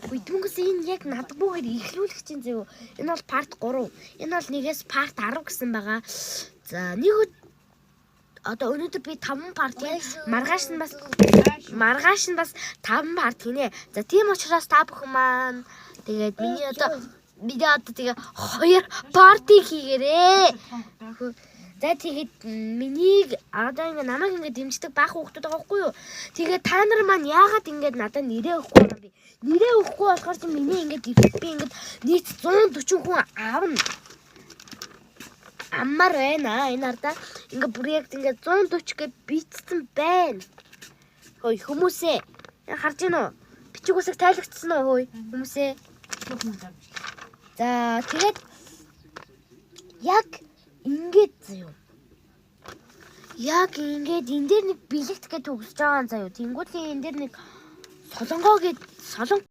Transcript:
Үгүй, түнхээс энэ яг надгүйгээр эхлүүлэх чинь зөө. Энэ бол part 3. Энэ бол нэгээс part 10 гэсэн байгаа. За, нэг одоо өнөөдөр би 5 part хийн. Маргааш нь бас 5 part хийнэ. За, тийм учраас та бүхэн маань тэгээд миний одоо тэгээ хоёр part хийгээрээ. За, тэгээд миний одоо ингээ намайг ингээ дэмждэг баах хүүхдүүд байгаа байхгүй юу? Тэгээд та нар маань яагаад ингээд надад нэрээ өгөхгүй юм бэ? Нэрээ өгөхгүй болохоор чи миний ингээд би ингээд нийт 140 хүн авна. Аммар байна энэ арда. Ингээ бүр яг ингээ 140 гэж бичсэн байна. Хөөе, хүмүүсээ. Яа, харж гин үү? Бичиг үсэг тайлагдсан уу, хөөе, хүмүүсээ? За, тэгээд яг ингээд заяа. Яг ингээд энэ дээр нэг бэлэгт гэж төгсөж байгаа юм заяа. Тэнгүүтлийн энэ дээр нэг солонгоо гэж солон